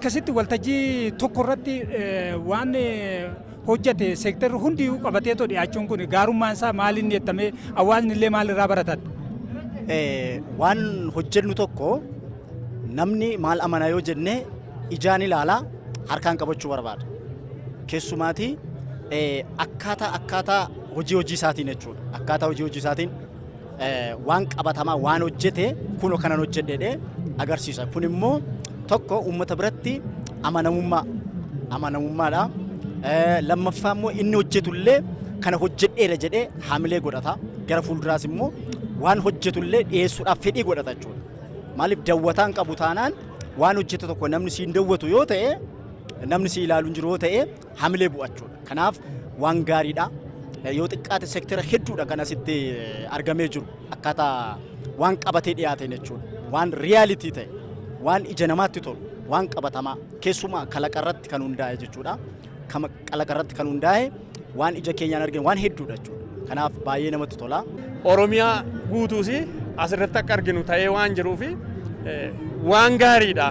Akkasitti waltajjii tokko irratti waan hojjete seektarri hundiyyuu qabateetoo dhiyaachuun kun gaarummaan isaa maaliin jettamee hawaasni illee maalirraa baratan? Waan hojjennu tokko namni maal amanaa yoo jenne, ijaan ilaalaa, harkaan qabachuu barbaada. Keessumaatii akkaataa hojii isaatiin jechuudha. Akkaataa hojii isaatiin waan qabatamaa waan hojjete kunoo kanan hojjedhee agarsiisa. Kun immoo tokko uummata biratti amanamummaadha. Lammaffaa immoo inni hojjetullee kana hojjedheera jedhee haamilee godhata. Gara fuulduraas immoo waan hojjetullee dhiyeessuudhaaf fedhii godhata jechuudha. Maaliif, dawwataan qabu taanaan, waan hojjete tokko namni siin dawwatu yoo ta'e, namni si ilaalu hin jiru yoo ta'e, haamilee bu'achuudha. Kanaaf waan gaariidha. Yoo xiqqaate seektara hedduudha kan asitti argamee jiru, akkaataa waan qabatee dhiyaateen jechuudha. Waan reality ta'e, waan ija namaatti tolu, waan qabatamaa, keessumaa kalaqa irratti kan hundaa'e jechuudha. Kalaqa irratti kan hundaa'e, waan ija keenyaan arginu waan hedduudha jechuudha. Kanaaf baay'ee namatti tola. Oromiyaa guutuus asirratti akka arginu ta'ee waan jiruufi waan gaariidha.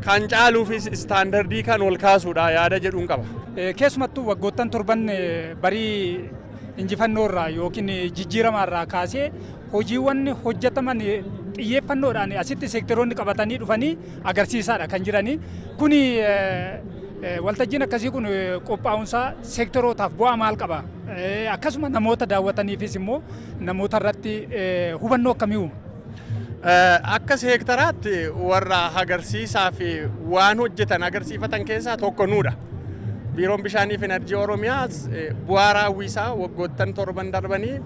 Kan caaluufis standard kan ol kaasuudha yaada jedhuun qaba. Keessumattuu waggoottan 7 barii injifannoo irraa yookiin jijjiirama irraa kaasee hojiiwwan hojjetaman xiyyeeffannoodhaan asitti seektaroonni qabatanii dhufanii agarsiisaadha kan jiranii. Kuni waltajjiin akkasii kun qophaa'uunsaa seektarootaaf bu'aa maal qaba? Akkasuma namoota daawwataniifis immoo namoota irratti hubannoo akkamii uuma? Akka seektaraatti warra agarsiisaa fi waan hojjetan agarsiifatan keessaa tokko nuudha. Biiroon Bishaanii fi Enerjii Oromiyaas bu'aa raawwiisaa waggoottan 7 darbanii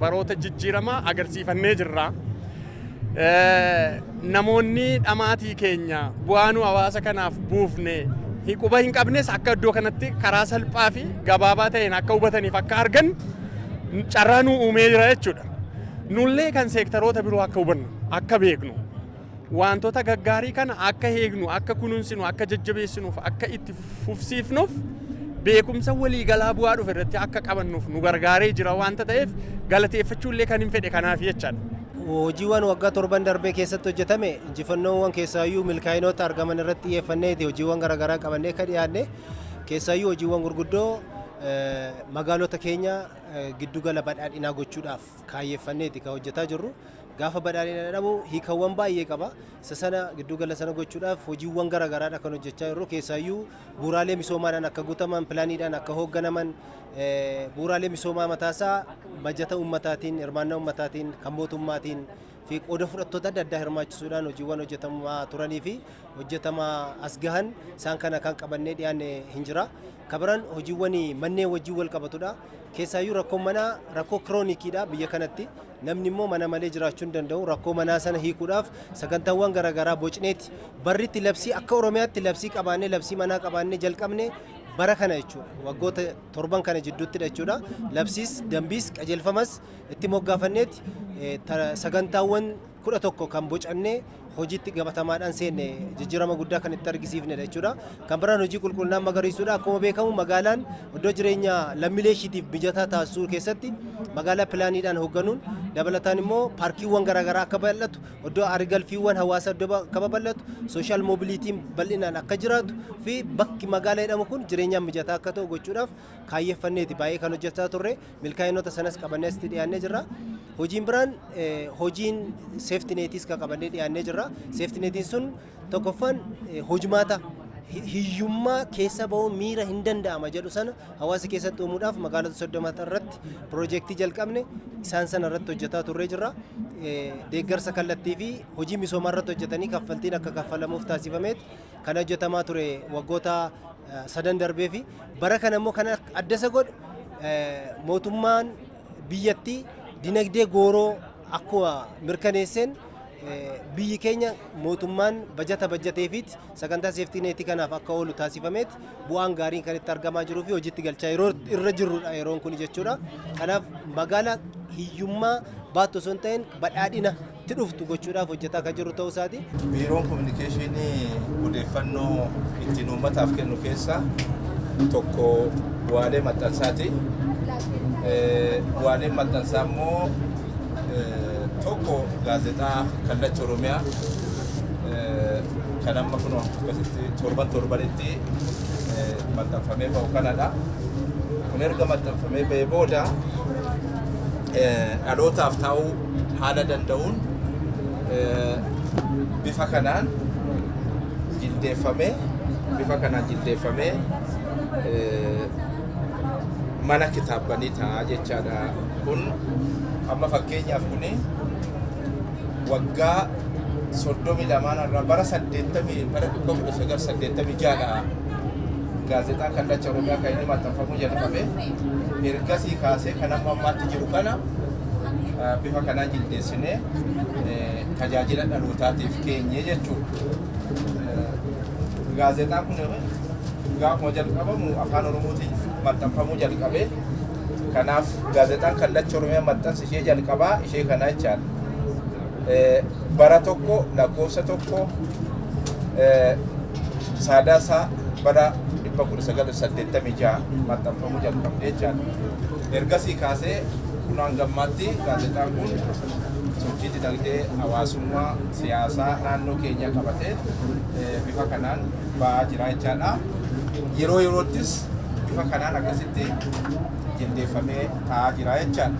baroota jijjiiramaa agarsiifannee jirra. Namoonni dhamaatii keenya bu'aa nu hawaasa kanaaf buufne quba hin qabnes akka iddoo kanatti karaa salphaa fi gabaabaa ta'een akka hubataniif akka argan carraa nu uumee jira jechuudha. Nullee kan seektaroota biroo akka hubannu, akka beeknu, wantoota gaggaarii kana akka eegnu, akka kunuunsinu, akka jajjabeessinuuf, akka itti fufsiifnuuf, beekumsa waliigalaa bu'aa dhufe irratti akka qabannuuf nu gargaaree jira waanta ta'eef, galateeffachuu illee kan hin fedhe kanaaf jechaadha. Hojiiwwan waggaa 7 darbee keessatti hojjetame, injifannoowwan, keessaayyuu milkaa'inoota argaman irratti xiyyeeffanneeti hojiiwwan garaagaraa qabannee akka dhiyaanne. Keessaayyuu hojiiwwan gurguddoo magaalota keenya giddugala badhaadhinaa gochuudhaaf kaayyeeffanneeti kan hojjetaa jirru. Gaafa badhaadhina jedhamu hiikawwan baay'ee qaba. Isa sana giddugala sana gochuudhaaf hojiiwwan garaagaraadha kan hojjechaa jirru. Keessaayyuu bu'uuraalee misoomaadhaan akka guutaman, pilaaniidhaan akka hoogganaman, bu'uuraalee misoomaa mataasaa bajata uummataatiin, hirmaannaa uummataatiin, kan mootummaatiin fi qooda fudhattoota adda addaa hirmaachisuudhaan hojiiwwan hojjetamaa turanii fi hojjetamaa as gahan isaan kana kan qabannee dhiyaanne hin jira. Kabiran hojiiwwan manneen wajjin wal qabatudha. Keessaayyuu rakkoon manaa rakkoo chroniciidha biyya kanatti. Namni immoo mana malee jiraachuu hin danda'u. Rakkoo manaa sana hiikuudhaaf sagantaawwan garaagaraa bocneeti. Barritti labsii akka Oromiyaatti labsii qabaannee, labsii manaa qabaannee jalqabne bara kana jechuudha. Waggoota 7 kana jidduuttidha jechuudha. Labsiis, dambiis, qajeelfamas itti moggaafanneeti sagantaawwan 11 kan bocannee hojiitti qabatamaadhaan seenne, jijjiirama guddaa kan itti argisiifnedha jechuudha. Kan biraan hojii qulqullinaa magariisuudha. Akkuma beekamu magaalaan iddoo jireenya lammiilee ishiitiif mijataa taasisuu keessatti magaalaa pilaaniidhaan hoogganuun, dabalataan immoo paarkiiwwan garaagaraa akka bal'atu, iddoo arigalfiiwwan hawaasaa iddoo akka babal'atu, social mobilityn bal'inaan akka jiraatu fi bakki magaalaa jedhamu kun jireenyaaf mijataa akka ta'u gochuudhaaf kaayyeeffanneeti baay'ee kan hojjechaa turre. Milkaa'inoota sanas qabannee asitti dhiyaannee jirra. Hojiin biraan hojiin safety netiis kan qabannee dhiyaannee jirra. Safety netiin sun tokkoffaan hojimaata hiyyummaa keessa bahuun miira hin danda'ama jedhu sana hawaasa keessatti uumuudhaaf magaalota 30 irratti piroojeektii jalqabne isaan sana irratti hojjetaa turree jirra. Deeggarsa kallattii fi hojii misoomaa irratti hojjetanii kaffaltiin akka kaffalamuuf taasifameet kan hojjetamaa ture waggoota sadan darbee fi bara kana immoo kan adda isa godhu, mootummaan biyyattii dinagdee gooroo akkuma mirkaneesseen, biyyi keenya mootummaan bajata bajjateefiit sagantaa safety net kanaaf akka oolu taasifameet bu'aan gaariin kan itti argamaa jiruu fi hojiitti galchaa yeroo irra jirrudha yeroon kun jechuudha. Kanaaf magaala hiyyummaa baattu osoo hin ta'in badhaadhina itti dhuftu gochuudhaaf hojjetaa kan jirru ta'uu isaati. Biiroon Kominikeeshinii odeeffannoo ittiin uummataaf kennu keessaa tokko bu'aalee maxxansaati. Bu'aaleen maxxansaa immoo tokko gaazexaa Kallacha Oromiyaa. Kan amma kunoo akkasitti torban torbanitti maxxanfamee ba'u kanadha. Kun erga maxxanfamee ba'ee booda dhalootaaf taa'uu haala danda'uun bifa kanaan jildeeffamee mana kitaabbanii ta'a jechaadha. Kun amma fakkeenyaaf kuni waggaa 32 irraa bara 80 bara 1986 gaazexaan Kallacha Oromiyaa kan inni maxxanfamuu jalqabe. Ergasii kaasee kan amma ammaatti jiru kana bifa kanaan jildeessinee tajaajila dhalootaatiif keenye jechuudha. Gaazexaan kun gaafuma jalqabamu afaan Oromootiin maxxanfamuu jalqabe. Kanaaf gaazexaan Kallacha Oromiyaa maxxansi ishee jalqabaa ishee kana jechaadha. Bara 1 lakkoofsa 1 Sadaasaa bara 1986 maxxanfamuu jalqabde jechaadha. Ergasii kaasee kun hanga ammaatti gaazexaan kun sochii dinagdee, hawaasummaa, siyaasaa naannoo keenyaa qabatee bifa kanaan ba'aa jira jechaadha. Yeroo yeroottis bifa kanaan akkasitti jildeeffamee taa'aa jira jechaadha.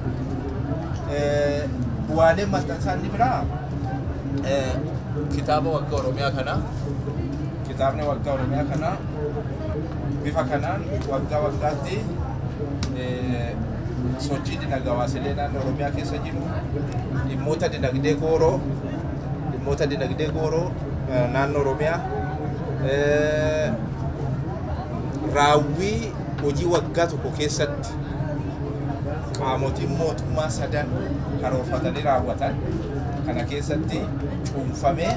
Bu'aaleen maxxansaa inni biraa kitaaba waggaa Oromiyaa kana, kitaabni waggaa Oromiyaa kana bifa kanaan waggaa waggaatti sochii dinagdee hawaasilee naannoo Oromiyaa keessa jiru, dhimmoota dinagdee gooroo naannoo Oromiyaa, raawwii hojii waggaa tokko keessatti qaamotiin mootummaa sadan karoorfatanii raawwatan kana keessatti cuunfamee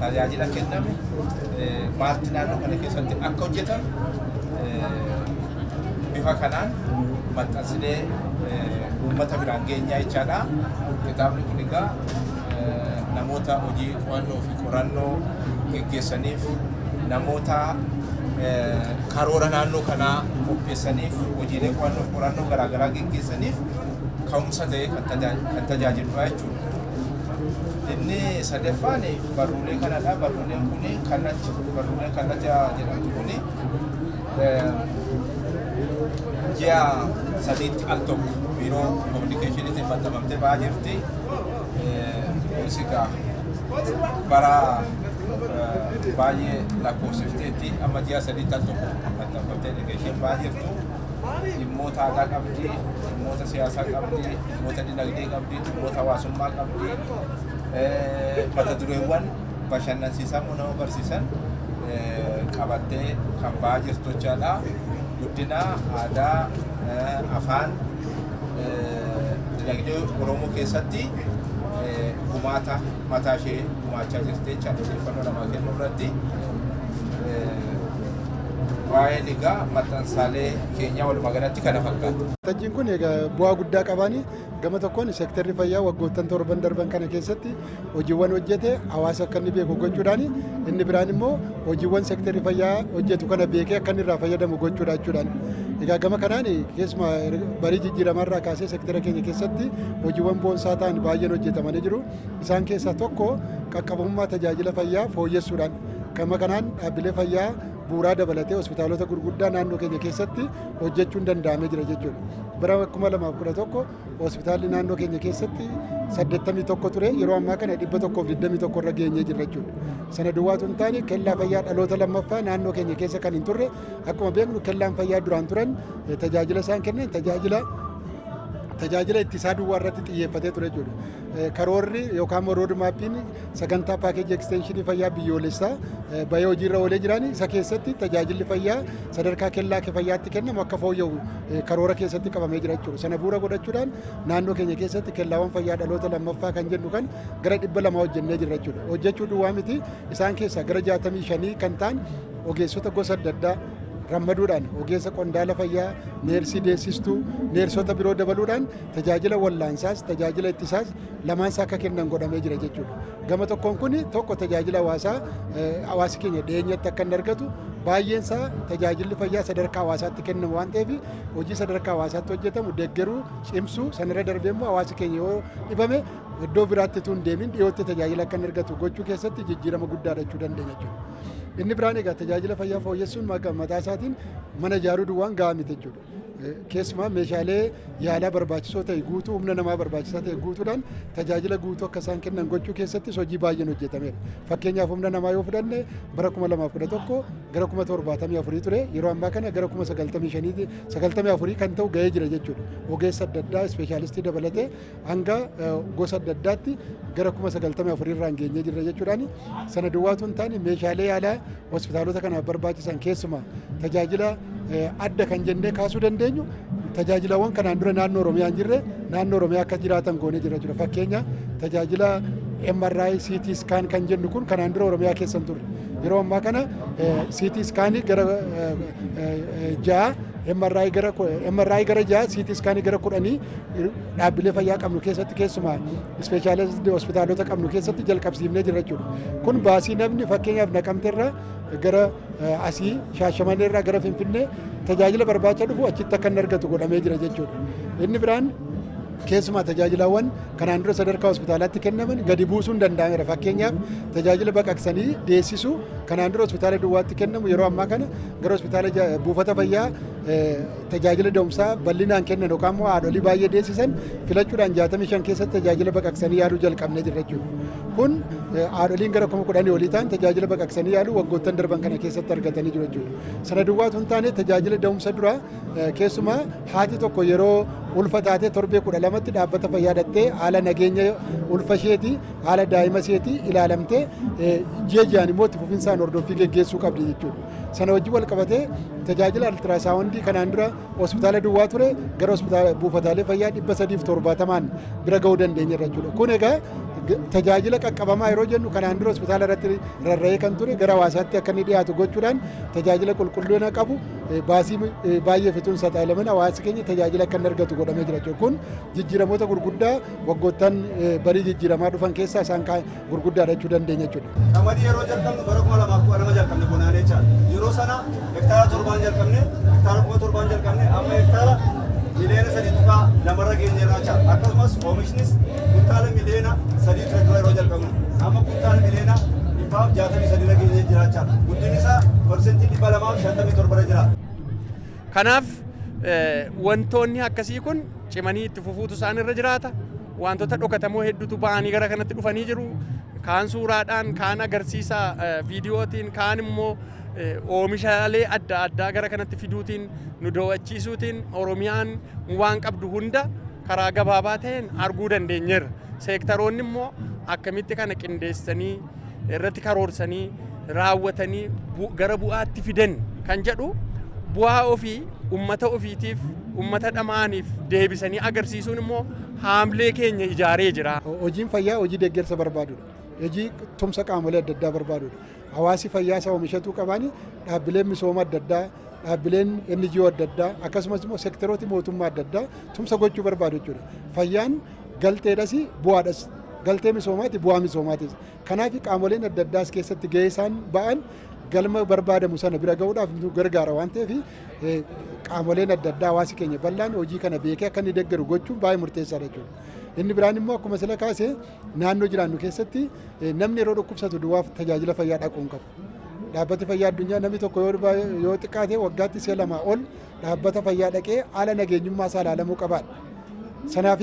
tajaajila kenname maalti naannoo kana keessatti akka hojjetan bifa kanaan maxxansinee uummata biraan geenyaa jechaadha. Kitaabni kun egaa namoota hojii qo'annoo fi qorannoo geggeessaniif, namoota karoora naannoo kanaa qopheessaniif, hojiilee qo'annoo fi qorannoo garaagaraa geggeessaniif ka'umsa ta'ee kan tajaajiludha jechuudha. Inni sadaffaan barruulee kanadha. Barruuleen kun kallacha, barruuleen kallacha jedhamtu kun ji'a 3tti al tokko biiroo kominikeeshiniitiin maxxanfamtee ba'aa jirti. Kunis egaa bara baay'ee lakkoofsifteetti amma ji'a 3tti al tokko maxxanfamtee isheen ba'aa jirtu. Dhimmoota aadaa qabdi, dhimmoota siyaasaa qabdi, dhimmoota dinagdee qabdi, dhimmoota hawaasummaa qabdi, mata dureewwan bashannansiisaa nama barsiisan qabattee kan ba'aa jirtu jechaadha. Guddina aadaa, afaan, dinagdee Oromoo keessatti gumaata mataa ishee gumaachaa jirti jechaadha odeeffannoo namaa kennuu irratti. Waa'een egaa maxxansaalee keenyaa walumaa galatti kana fakkaata. Waltajjiin kun egaa bu'aa guddaa qabaani. Gama tokkoon seektarri fayyaa waggoottan 7 darban kana keessatti hojiiwwan hojjete hawaasa akka inni beeku gochuudhaan, inni biraan immoo hojiiwwan seektarri fayyaa hojjetu kana beekee akka inni irraa fayyadamu gochuudha jechuudhaan. Egaa gama kanaan keessumaa barii jijjiiramarraa kaasee seektara keenya keessatti hojiiwwan boonsaa ta'an baay'een hojjetamanii jiru. Isaan keessaa tokko qaqqabummaa tajaajila fayyaa fooyyessuudhaan. Gama kanaan dhaabbilee fayyaa bu'uuraa dabalatee hospitaalota gurguddaa naannoo keenya keessatti hojjechuun danda'amee jira jechuudha. Bara 2011 hospitaalli naannoo keenya keessatti 81 ture, yeroo ammaa kana 121 irra geenyee jirra jechuudha. Sana duwwaatu hin taane kellaa fayyaa dhaloota lammaffaa naannoo keenya keessa kan hin turre, akkuma beeknu kellaan fayyaa duraan turan tajaajila isaan kennan tajaajila ittisaa duwwaa irratti xiyyeeffatee ture jechuudha. Karoorri yookaan rood maappiin sagantaa paakeejii ekstenshinii fayyaa biyyoolessaa bahee hojiirra oolee jiraan isa keessatti tajaajilli fayyaa sadarkaa kellaa fayyaatti kennamu akka fooyya'u karoora keessatti qabamee jira jechuudha. Sana bu'uura godhachuudhaan naannoo keenya keessatti kellaawwan fayyaa dhaloota lammaffaa kan jennu kan gara 200 hojjennee jirra jechuudha. Hojjechuu duwwaa miti, isaan keessaa gara 65 kan ta'an ogeessota gosa adda addaa rammaduudhaan ogeessa qondaala fayyaa, neersii deessistuu, neersota biroo dabaluudhaan tajaajila wallaansaas tajaajila ittisaas lamaansaa akka kennan godhamee jira jechuudha. Gama tokkoon kun tokko tajaajila hawaasaa hawaasi keenya dhiyeenyatti akka inni argatu, baay'een isaa tajaajilli fayyaa sadarkaa hawaasaatti kennamu waan ta'eef hojii sadarkaa hawaasaatti hojjetamu deeggaruu, cimsuu, sanarra darbee immoo hawaasi keenya yoo dhibame iddoo biraatti utuu hin deemin dhiyootti tajaajila akka inni argatu gochuu keessatti jijjiirama guddaadha jechuu dandeenya jechuudha. Inni biraan egaa tajaajila fayyaa fooyyessuun mataa isaatiin mana ijaaruu duwwaan gahaa miti jechuudha. Keessumaa meeshaalee yaalaa barbaachisoo ta'e guutuu, humna namaa barbaachisaa ta'e guutuudhaan tajaajila guutuu akka isaan kennan gochuu keessattis hojii baay'een hojjetameera. Fakkeenyaaf humna namaa yoo fudhanne bara 2011 gara 74,000 ture, yeroo ammaa kana gara 95,094 kan ta'u ga'ee jira jechuudha. Ogeessa adda addaa ispeeshaalistii dabalatee hanga gosa adda addaatti gara 94,000 irraan geenyee jirra jechuudhaan. Sana duwwaatu hin taane, meeshaalee yaalaa hospitaalota kanaaf barbaachisan, keessumaa tajaajila adda kan jennee kaasuu dandeenyu, tajaajilawwan kanaan dura naannoo Oromiyaa hin jirre naannoo Oromiyaa akka jiraatan goonee jira jechuudha. Fakkeenya tajaajila MRI, CT scan kan jennu kun kanaan dura Oromiyaa keessa hin turre. Yeroo ammaa kana CT scan gara 6, MRI gara 6, CT scan gara 10 dhaabbilee fayyaa qabnu keessatti, keessumaa ispeeshaalistii hospitaalota qabnu keessatti jalqabsiifnee jira jechuudha. Kun baasii namni fakkeenyaaf Naqamteerraa gara asii, Shaashamanneerraa gara Finfinnee tajaajila barbaacha dhufu achitti akka inni argatu godhamee jira jechuudha. Inni biraan keessumaa tajaajilawwan kanaan dura sadarkaa hospitaalaatti kennaman gadi buusuun danda'ameera. Fakkeenyaaf tajaajila baqaqsanii deessisuu kanaan dura hospitaala duwwaatti kennamu yeroo ammaa kana gara hospitaala buufata fayyaa tajaajila da'umsaa bal'inaan kennan yookaan immoo haadholii baay'ee deessisan filachuudhaan 65 keessatti tajaajila baqaqsanii yaaluu jalqabnee jirra jechuudha. Kun haadholiin gara 10,000 olii ta'an tajaajila baqaqsanii yaaluu waggoottan darban kana keessatti argatanii jiru jechuudha. Sana duwwaatu hin taane, tajaajila da'umsa duraa, keessumaa haati tokko yeroo ulfa taatee torbee 12tti dhaabbata fayyaa dhattee haala nageenya ulfa isheetii, haala daa'ima isheetii ilaalamtee, ji'a ji'aan immoo itti fufinsaan hordoffii geggeessuu qabdi jechuudha. Sana wajjin wal qabatee tajaajila altiraasaawundii kanaan dura hospitaala duwwaa ture gara hospitaala buufataalee fayyaa 370n bira ga'uu dandeenyeerra jechuudha. Kun egaa tajaajila qaqqabamaa yeroo jennu kanaan dura hospitaala irratti rarra'ee kan ture gara hawaasaatti akka inni dhiyaatu gochuudhaan tajaajila qulqullina qabu, baasii baay'ee fituun saaxilaman hawaasi keenya tajaajila akka inni argatu godhamee jira jechuudha. Kun jijjiiramoota gurguddaa waggoottan barii jijjiiramaa dhufan keessaa isaan gurguddaadha jechuu dandeenya jechuudha. Qamadii yeroo jalqabnu bara 2012 jalqabne bonaan jechaadha. Yeroo sana hektaara 7n jalqabne, hektaara 7,000n jalqabne, amma hektaara miliyoona 3.2rra geenyeerra jechaadha. Akkasumas oomishnis kuntaala miliyoona 3 ture dura yeroo jalqabnu. Amma kuntaala miliyoona 163rra geenyee jira jechaadha. Guddinni isaa 257%rra jira. Kanaaf wantoonni akkasii kun cimanii itti fufuutu isaan irra jiraata. Wantoota dhokatamoo hedduutu ba'anii gara kanatti dhufanii jiru. Kaan suuraadhaan, kaan agarsiisa viidiyootiin, kaan immoo oomishaalee adda addaa gara kanatti fiduutiin nu daawwachiisuutiin Oromiyaan waan qabdu hunda karaa gabaabaa ta'een arguu dandeenyeerra. Seektaroonni immoo akkamitti kana qindeessanii, irratti karoorsanii, raawwatanii gara bu'aatti fidan kan jedhu, bu'aa ofii ummata ofiitiif, ummata dhama'aniif deebisanii agarsiisuun immoo haamlee keenya ijaaree jira. Hojiin fayyaa hojii deeggarsa barbaadudha. Hojii tumsa qaamolee adda addaa barbaadudha. Hawaasi fayyaa isaa oomishatuu qabaani dhaabbileen misooma adda addaa, dhaabbileen NGO adda addaa, akkasumas immoo seektarooti mootummaa adda addaa tumsa gochuu barbaadu jechuudha. Fayyaan galteedhas bu'aadhas. Galtee misoomaati, bu'aa misoomaatiis. Kanaaf qaamoleen adda addaas keessatti gahee isaan ba'an galma barbaadamu sana bira ga'uudhaaf nu gargaara waan ta'eef, qaamoleen adda addaa, hawaasi keenya bal'aan hojii kana beekee akka inni deeggaru gochuun baay'ee murteessaadha jechuudha. Inni biraan immoo akkuma sila kaase naannoo jiraannu keessatti namni yeroo dhukkubsatu duwwaaf tajaajila fayyaa dhaquu hin qabu. Dhaabbati fayyaa addunyaa namni tokko yoo xiqqaate waggaatti si'a 2 ol dhaabbata fayyaa dhaqee haala nageenyummaa isaa ilaalamuu qabaadha. Kanaaf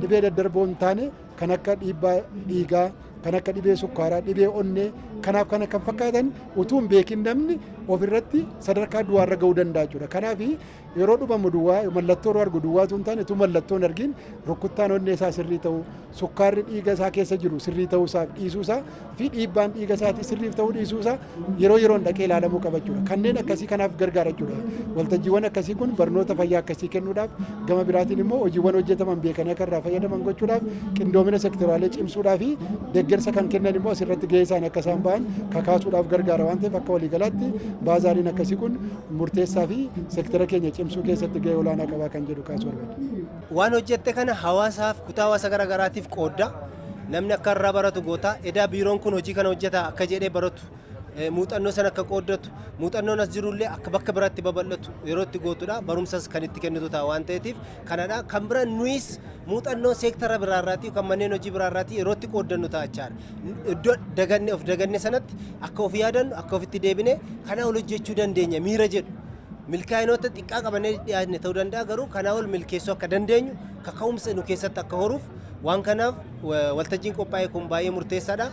dhibee daddarboo hin taane kan akka dhiibbaa dhiigaa, kan akka dhibee sukkaaraa, dhibee onnee, kanaaf kana kan fakkaatan utuu hin beekin namni ofirratti sadarkaa du'aarra ga'uu danda'a jechuudha. Kanaaf yeroo dhubamu duwwaa, mallattoo yeroo argu duwwaa utuu hin taane, utuu mallattoo hin argin rukuttaan onnee isaa sirrii ta'uu, sukkaarri dhiiga isaa keessa jiru sirrii ta'uu isaa dhiisuu isaa fi dhiibbaan dhiiga isaatii sirriif ta'uu dhiisuu isaa yeroo yeroon dhaqee ilaalamuu qaba jechuudha. Kanneen akkasii kanaaf gargaara jechuudha. Waltajjiiwwan akkasii kun barnoota fayyaa akkasii kennuudhaaf, gama biraatiin immoo hojiiwwan hojjetaman beekanii akka irraa fayyadaman gochuudhaaf, qindoomina sektoraalee cimsuudhaa fi deeggarsa kan kennan immoo asirratti gahee isaanii akka isaan ba'an kakaasuudhaaf gargaara waan ta'eef, akka waliigalaatti baazaariin akkasii kun murteessaa fi sektara keenya cimsuu keessatti gahee olaanaa qabaa kan jedhu kaasuu barbaada. Waan hojjette kana hawaasaaf, kutaa hawaasa garaagaraatiif qoodda. Namni akka irraa baratu goota. Edaa biiroon kun hojii kana hojjeta akka jedhee baratu. Muuxannoo sana akka qooddatu, muuxannoon as jirullee akka bakka biraatti babal'atu yeroo itti gootudha. Barumsas kan itti kennitu ta'a waan ta'eetiif kanadha. Kan bira nuyis muuxannoo seektara biraarraatii kan manneen hojii biraarraatii yeroo itti qooddannu ta'a jechaadha. Iddoo daganne of daganne sanatti akka of yaadannu, akka ofitti deebine kanaa ol hojjechuu dandeenya miira jedhu. Milkaa'inoota xiqqaa qabannee dhiyaanne ta'uu danda'a, garuu kanaa ol milkeessuu akka dandeenyu kaka'umsa nu keessatti akka horuuf waan kanaaf waltajjiin qophaa'e kun baay'ee murteessaadha.